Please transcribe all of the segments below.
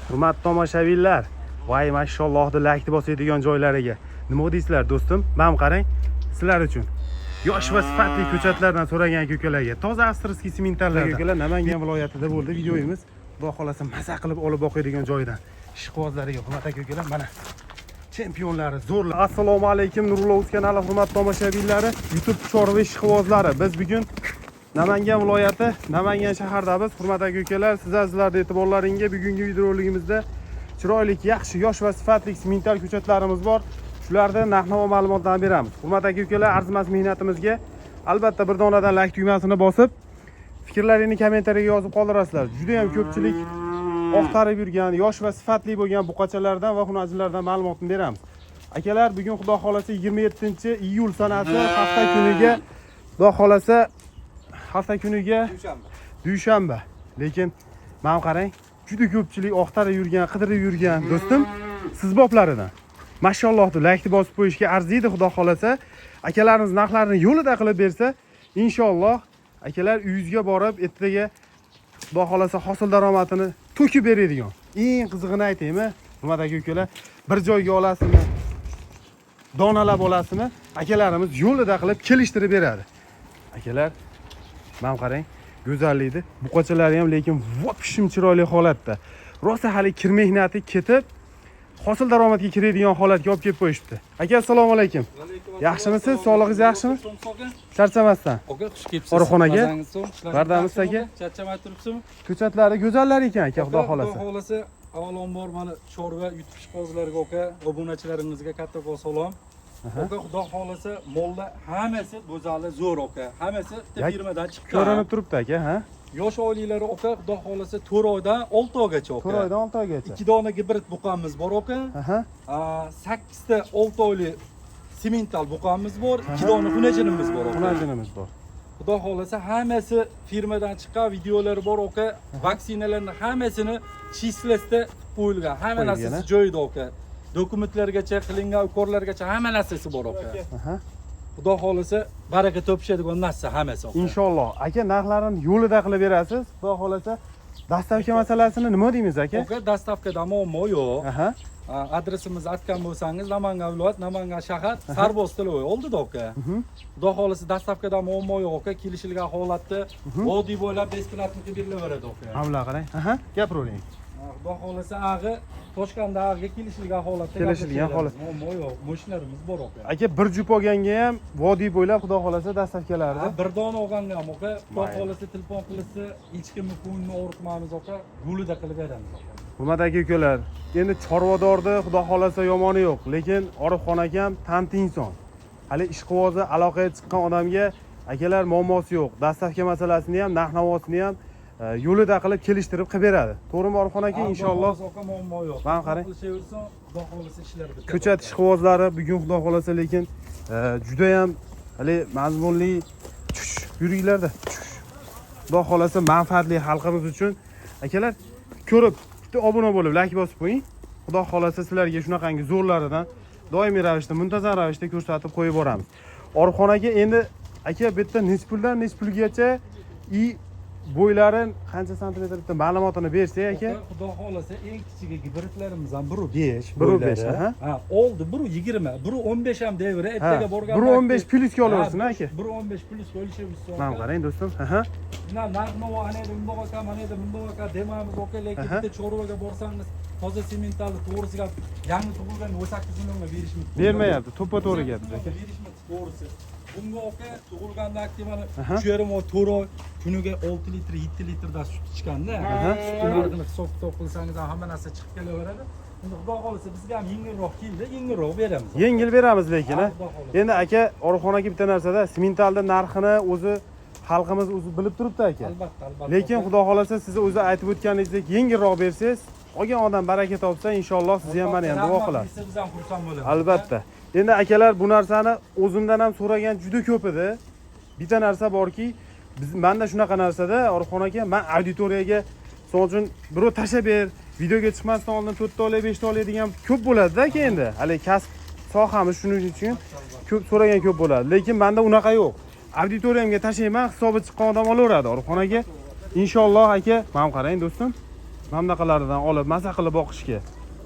Hurmatli tomoshabinlar, voy mashallohni laykni bosadigan joylariga. Nima deysizlar, do'stim? Mana qarang, sizlar uchun yosh va sifatli ko'chatlardan so'ragan aka-ukalarga toza австрийский sementallar. Ukalar, Namangan viloyatida bo'ldi videomiz. Xudo xolasa maza qilib olib boqadigan joydan. Ishqibozlariga, hurmatli aka-ukalar, mana chempionlari zo'rlar. Assalomu alaykum, Nurullo Uz kanali hurmatli tomoshabinlari, YouTube chorva ishqibozlari. Biz bugun Namangan viloyati, Namangan shahardamiz. Hurmatli aka-ukalar, siz azizlarning e'tiborlaringga bugungi videoroligimizda chiroyli, yaxshi, yosh va sifatli semental ko'chatlarimiz bor. Shularni narx-navo ma'lumotlarini beramiz. Hurmatli aka-ukalar, arzimas mehnatimizga albatta bir donadan layk tugmasini bosib, fikrlaringni kommentariyaga yozib qoldirasizlar. Juda ham ko'pchilik oqtarib yurgan, yosh va sifatli bo'lgan buqachalardan va xunajinlardan ma'lumotni beramiz. Akalar, bugun Xudo xolasa 27-iyul sanasi, hafta kuniga, Xudo xolasa hafta kuniga dushanba. Lekin mana qarang, juda ko'pchilik oqtarib yurgan, qidirib yurgan do'stim sizboplaridan. Mashalloh deb laykni bosib qo'yishga arziydi, Xudo xolasa. Akalarimiz narxlarini yo'lida qilib bersa, inshaalloh akalar uyingizga borib, ertaga Xudo xolasa hosil daromadini to'kib beradigan. Eng qizig'ini aytaymi, hurmatli aka ukalar, bir joyga olasizmi, donalab olasizmi, akalarimiz yo'lida qilib kelishtirib beradi. Akalar, mana qarang, go'zallikni buqachalari ham lekin вообще chiroyli holatda. Rosa hali kir mehnati ketib, hosil daromadga kiradigan holatga olib kelib qo'yishibdi. Aka, assalomu alaykum. Yaxshimisiz? Sog'lig'ingiz yaxshimi? Charchamasdan. Aka, xush kelibsiz. Orixon aka. Mazangiz so'ng, ishlaringiz Bardamisiz yaxshimi, aka? Charchamay turibsizmi? Ko'chatlari go'zallar ekan aka, Xudo Aka, xolasa. Xudo xolasa, avvalambor mana chorva YouTube ishqibozlariga aka, obunachilarimizga kattakon salom. Aka, Xudo xolasa, mollar hammasi go'zali, zo'r aka. Hammasi bitta firmadan chiqqan. Ko'rinib turibdi aka, ha? Yosh oyliklari aka, Xudo xolasa 4 oydan 6 oygacha aka. 4 oydan 6 oygacha. 2 dona gibrid buqamiz bor aka. 8 ta 6 oylik semental buqamiz bor, 2 dona xunajinimiz bor aka. Xunajinimiz bor. Xudo xolasa hammasi firmadan chiqqan, videolari bor aka. Vaksinalarni hammasini число sida qo'yilgan. Hamma Qo'yilgan, narsasi a? joyida aka. Dokumentlargacha qilingan, ukollargacha hamma narsasi bor aka. Xudo xolasa baraka topishadigan narsa hammasi aka. Inshaalloh. Aka, narxlarini yo'lida qilib berasiz. Xudo xolasa. Доставка masalasini nima deymiz, aka? Aka, доставка da muammo yo'q. Adresimizni aytgan bo'lsangiz, Namangan viloyat, Namangan shahar, Sarboz столовой oldida aka. Xudo xolasa доставка da muammo yo'q aka. Kelishilgan holatda vodiy bo'ylab бесплатно berilaveradi aka. Mana qarang. Gapiravering. Xudo xolasa ag'i Toshkentda ag'iga kelishilgan holatda Kelishilgan holat. Muammo yo'q. Mashinalarimiz bor aka. Aka, bir jup olganga ham vodiy bo'ylab Xudo xolasa доставка larni. Ha, bir dona olganga ham aka, Xudo Mayli. xolasa telefon qilsa, hech kimni ko'nglini og'ritmaymiz aka, yo'lida qilib beramiz aka. Hurmatli aka ukalar, endi chorvadorni Xudo xolasa yomoni yo'q, lekin Orifxon akam tanti inson. Hali ishqibozi aloqaga chiqqan odamga akalar muammosi yo'q. Доставка masalasini ham, narx-navosini ham yo'lida qilib kelishtirib qilib beradi. To'g'rimi, Orifxon aka? Ha, Xudo Inshaalloh. xolasa aka, muammo yo'q. Mana qarang. Qilishaversin, Xudo xolasa ishlar bitadi. Ko'chat ishqibozlari bugun Xudo xolasa lekin juda ham hali mazmunli tush yuringlarda. Xudo xolasa manfaatli xalqimiz uchun. Akalar, ko'rib bitta obuna bo'lib, layk bosib qo'ying. Xudo xolasa sizlarga shunaqangi zo'rlaridan doimiy ravishda, muntazam ravishda ko'rsatib qo'yib boramiz. Orifxon aka, endi aka, bu yerda nech puldan nech pulgacha и bo'ylari qancha santimetr, bitta ma'lumotini bersak, aka. Aka, Xudo xolasa eng kichigi gibridlarimiz ham 1.5 1.5, bo'ylari. aha. Ha, oldi 1.20, 1.15 ham deyveri, ertaga borganda. 1.15 plyusga olaversin, aka. 1.15 plyusga olishaversin. Mana qarang, do'stim. Mana narx navo anayda bundoq aka, manayda bundoq aka demaymiz aka, lekin bitta chorvaga borsangiz, toza sementalni, to'g'risi gap, yangi tug'ilgan 18 millionga berish mumkin. Bermayapti, to'ppa to'g'ri gap aka. Berishmayapti, to'g'risi. Bunga aka, tug'ilgandan keyin mana 3,5 oy, 4 oy kuniga 6 litr, 7 litrdan sut ichganda, sut narxini hisob kitob qilsangiz ham hamma narsa chiqib kelaveradi. Endi Xudo xohlasa bizga ham yengilroq keldi, yengilroq beramiz. Yengil beramiz lekin, Ha, ha. Xudo xohlasa. Endi aka, Orifxon aka, bitta narsada sementalni narxini o'zi xalqimiz o'zi bilib turibdi, aka. Albatta, albatta. Lekin aka. Xudo xolasa siz o'zi aytib o'tganingizdek yengilroq bersangiz, olgan odam baraka topsa, inshaalloh sizni ham, mana ham duo Rahmat qilamiz. desa, biz ham xursand bo'lamiz. Albatta. Endi akalar, bu narsani o'zimdan ham so'ragan juda ko'p edi. Bitta narsa borki, biz manda shunaqa narsada, Orifxon aka, man auditoriyaga misol uchun birov tashlab ber, videoga chiqmasdan oldin 4 ta olay, 5 ta olay degan ko'p bo'ladi-da aka endi. Hali kasb sohamiz, shuning uchun ko'p so'ragan ko'p bo'ladi. Lekin menda unaqa yo'q. Auditoriyamga tashlayman, hisobi chiqqan odam olaveradi, Orifxon aka. Inshaalloh aka, mana qarang, do'stim. Mana bunaqalaridan olib maza qilib boqishga.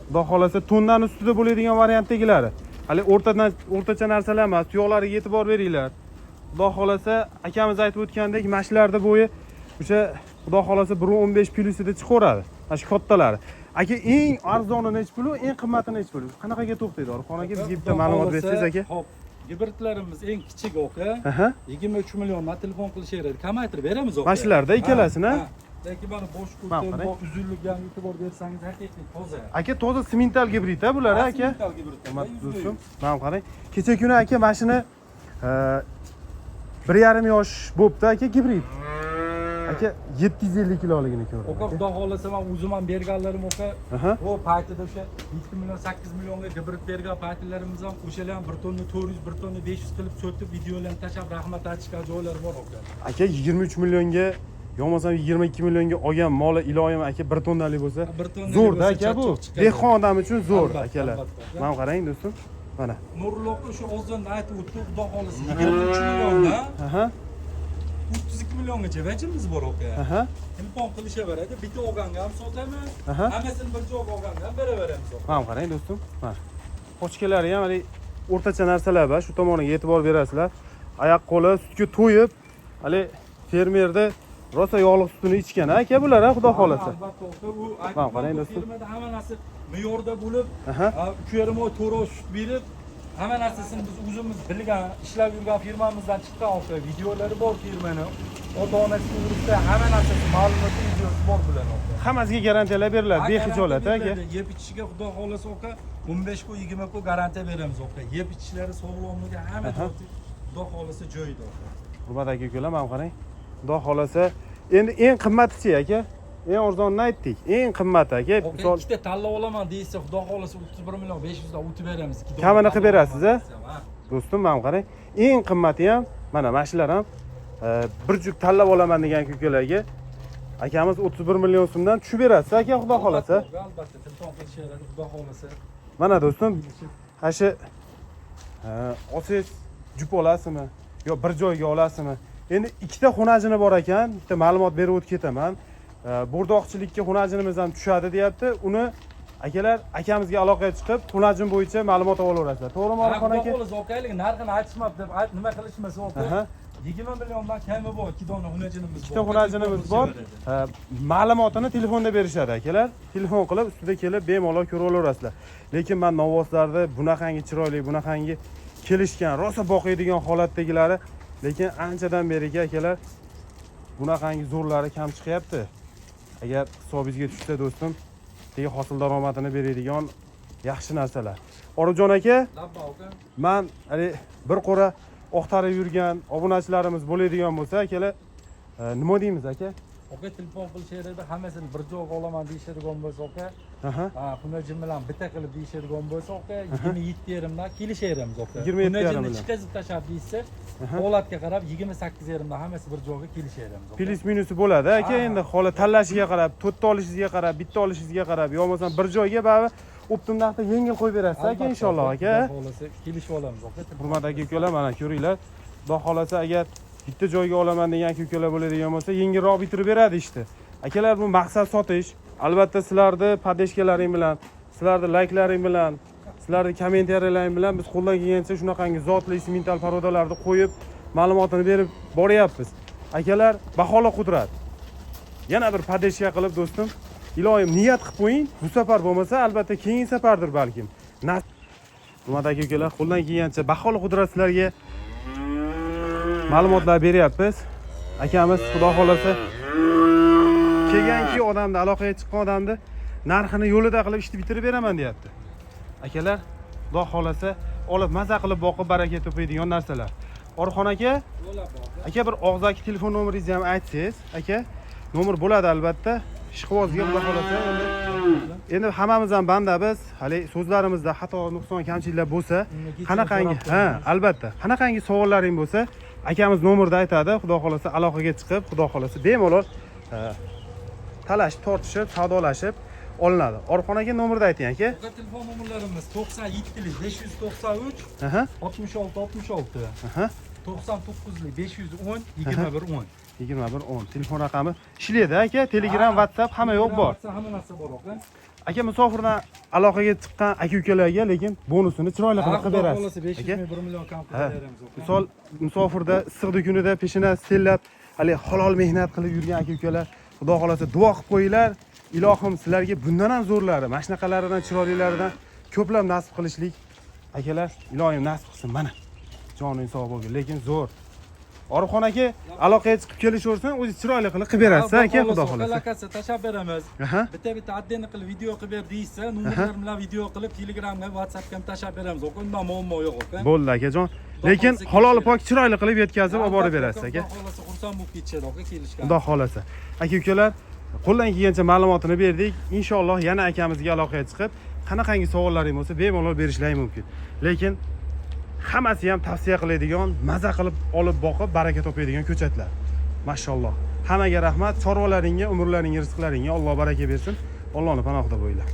Xudo xohlasa tondan ustida bo'ladigan variantdagilari. Hali o'rtadan o'rtacha narsalar emas, tuyoqlariga e'tibor beringlar. Xudo xohlasa akamiz aytib o'tgandek, mana shularni bo'yi o'sha xudo xohlasa 1.15 plyusida chiqaveradi. Mana shu kattalari. Aka, eng arzoni nechi pul, eng qimmati nechi pul? Qanaqaga to'xtaydi Orifxon aka? Bizga bitta Xudo ma'lumot xohlasa, bersangiz aka. Xo'p, gibridlarimiz eng kichik aka Aha. 23 milliondan telefon qilishaveradi. Kamaytirib beramiz aka. Mana shularda ikkalasini, Ha, ha. Lekin mana bosh Mana ko'rdim, qarang. uzunligi ham e'tibor bersangiz haqiqiy toza. Aka, toza simental gibrid a bular aka. Simental gibrid. Hurmatli do'stim, mana qarang. Kecha kuni aka mana shuni 1,5 yosh bo'pti aka gibrid. Aka 750 kiloligini ko'rdim. Aka, xudo xohlasa men o'zim ham berganlarim aka, Aha. bu paytida o'sha 7 million 8 millionga gibrid bergan paytlarimiz ham o'shalar ham 1 tonna 400, 1 tonna 500 qilib sotib, videolarni tashlab rahmat aytishgan joylari bor aka. Aka 23 millionga, yo bo'lmasam 22 millionga olgan moli iloyim aka 1 tonnalik bo'lsa, Bir tonnalik zo'rda bo'lsa aka bu. chaqchoq chiqadi. Dehqon odam uchun zo'r Albatta, akalar. albatta. Mana qarang do'stim. Mana. Nurullo aka o'sha oldin aytib o'tdi, xudo xohlasa 23 milliondan Aha. 32 milliongacha vajimiz bor aka. Aha. Telefon qilishaveradi, bitta olganga ham sotamiz, Aha. hammasini bir joyga olganga ham beraveramiz aka. Mana qarang do'stim. Mana. Pochkalari ham haligi o'rtacha narsalar bor. Shu tomoniga e'tibor berasizlar. Oyoq qo'li sutga to'yib, hali fermerda rosa yog'liq sutini ichgan aka bular, ha, xudo xohlasa. Albatta aka, u Mana qarang aytib do'stim. firmada hamma narsa me'yorda bo'lib, Aha. 3,5 oy, 4 oy sut berib, hamma narsasini biz o'zimiz bilgan, ishlab yurgan firmamizdan chiqqan aka, videolari bor firmani. Ota-onasi to'g'risida hamma narsasi ma'lumoti, videosi bor bularni aka. Hammasiga garantiyalar beriladi, Ha, bexijolat garantiya aka. beriladi. Yeb ichishiga xudo xohlasa aka 15 kun, 20 kun garantiya beramiz aka. Yeb ichishlari, sog'lomligi hamma xudo xohlasa joyida aka. Hurmat aka ukalar, mana qarang. Xudo xohlasa, endi eng qimmatichi aka? Eng arzonini aytdik. Eng qimmati aka, Aka, misol ikkita tanlab olaman deysa, xudo xohlasa 31 million 500 dan o'tib beramiz. Ikki dona Kamini qilib tanlab berasiz, olaman a? desam, ha. Do'stim, mana qarang. Eng qimmati ham mana shular ham bir juft tanlab olaman degan ukalarga akamiz 31 million so'mdan tushib berasiz aka, xudo xohlasa. Albatta, albatta telefon qilishaveradi, xudo xohlasa. Mana do'stim, ana shu olsangiz jup olasizmi yo bir joyga olasizmi? Endi ikkita xunajini bor ekan, bitta ma'lumot berib o'tib ketaman. Bo'rdoqchilikka xunajinimiz ham tushadi deyapti. Uni akalar akamizga aloqaga chiqib, xunajin bo'yicha ma'lumot olaverasizlar. To'g'rimi, Ha, Orifxon xudo aka? xohlasa okaylik narxini aytishmabdi deb nima qilishmasa aka. Aha. 20 milliondan kami bor, ikki dona xunajinimiz bor. Ikkita xunajinimiz bor. Ma'lumotini telefonda berishadi akalar. Telefon qilib, ustida kelib bemalol ko'rib olaverasizlar. Lekin men novvoslarda bunaqangi chiroyli, bunaqangi kelishgan, rosa boqiydigan holatdagilari, lekin anchadan beriki akalar bunaqangi zo'rlari kam chiqyapti. Agar hisobingizga tushsa do'stim, tegi hosil daromadini beradigan yaxshi narsalar. Orifjon aka, Labba aka. man hali bir qo'ra oqtarib yurgan obunachilarimiz bo'ladigan bo'lsa akalar, nima deymiz aka? Aka, telefon qilishaveradi, hammasini bir joyga olaman deyishadigan bo'lsa aka, Aha. ha, xunajin bilan bitta qilib deyishadigan bo'lsa aka, 27,5 dan kelishaveramiz aka. 27,5 Xunajinni bilan. chiqazib tashlab deyishsa, holatga qarab 28,5 dan hammasi bir joyga kelishaveramiz aka. Plyus minusi bo'ladi aka, Ha. endi holat tanlashiga qarab, to'rtta olishingizga qarab, bitta olishingizga qarab, yo bo'lmasam bir joyga baribir оптом narxda yengil qo'yib berasiz aka, Albatta, inshaalloh aka. Xudo xohlasa kelishib olamiz aka. Hurmat aka ukalar, mana ko'ringlar. Xudo xohlasa agar bitta joyga olaman degan aka ukalar bo'ladigan bo'lsa, yengilroq bitirib beradi ishni. Akalar, bu maqsad sotish. Albatta sizlarni поддержка laring bilan, sizlarni layklaring bilan, sizlarni kommentariyalaring bilan biz qo'ldan kelgancha shunaqangi zotli simental порода larni qo'yib, ma'lumotini berib boryapmiz. Akalar, baholi qudrat. Yana bir поддержка qilib do'stim, iloyim niyat qilib qo'ying. Bu safar bo'lmasa, albatta keyingi safardir balkim. Hurmat aka ukalar, qo'ldan kelgancha baholi qudrat sizlarga ma'lumotlar beryapmiz. Akamiz xudo xohlasa kelganki odamni, aloqaga chiqqan odamni narxini yo'lida qilib ishni bitirib beraman deyapti. Akalar, xudo xohlasa olib maza qilib boqib baraka topadigan narsalar. Orxon aka, aka bir og'zaki telefon nomeringizni ham aytsangiz, aka, nomer bo'ladi albatta. Ishqibozga xudo xohlasa endi hammamiz ham bandamiz. Hali so'zlarimizda xato, nuqson, kamchiliklar bo'lsa, qanaqangi, ha, albatta, qanaqangi savollaring bo'lsa, akamiz nomerda aytadi. Xudo xohlasa aloqaga chiqib, xudo xohlasa bemalol talashib, tortishib, savdolashib olinadi. Orxon aka, nomerda ayting aka. Aka, telefon nomerlarimiz 97 593 Aha, 66 66. aha. 99 510 21 10. 21 10 telefon raqami ishlaydi aka. Telegram, WhatsApp hamma yo'q bor. WhatsApp, hamma narsa bor aka. Aka, musofirdan aloqaga chiqqan aka ukalarga lekin bonusini chiroyli qilib qilib Xudo berasiz. xohlasa 500 Aka, ming, 1 million kam Ha. qilib beramiz aka. Misol, musofirda issiqni kunida peshanasi terlab, haligi halol mehnat qilib yurgan aka ukalar, xudo xohlasa duo qilib qo'yinglar. Ilohim sizlarga bundan ham zo'rlari, mana shunaqalaridan, chiroylilaridan ko'plab nasib qilishlik akalar, ilohim nasib qilsin mana. Joning sog' bo'lgin, lekin zo'r. Orifxon aka aloqaga chiqib kelishaversin, o'zi chiroyli qilib qilib berasiz aka, xudo xohlasa. Lokatsiya tashlab beramiz. Bitta bitta отдельно qilib video qilib ber deyishsa, nomerlar bilan video qilib Telegramga, WhatsAppga ham tashlab beramiz aka. Undan muammo yo'q aka. Bo'ldi akajon. Lekin xohlasa halol kelishadi. pok chiroyli qilib yetkazib olib borib berasiz aka. Xudo xohlasa xursand bo'lib ketishadi aka kelishgan. Xudo xohlasa. Aka ukalar, qo'ldan kelgancha ma'lumotini berdik. Inshaalloh yana akamizga aloqaga chiqib, qanaqangi savollaring bo'lsa, bemalol berishlari mumkin. Lekin hammasi ham tavsiya qiladigan, maza qilib olib boqib, baraka topadigan ko'chatlar. Mashalloh. Hammaga rahmat. Chorvalaringga, umrlaringga, rizqlaringga Alloh baraka bersin. Allohning panohida bo'linglar.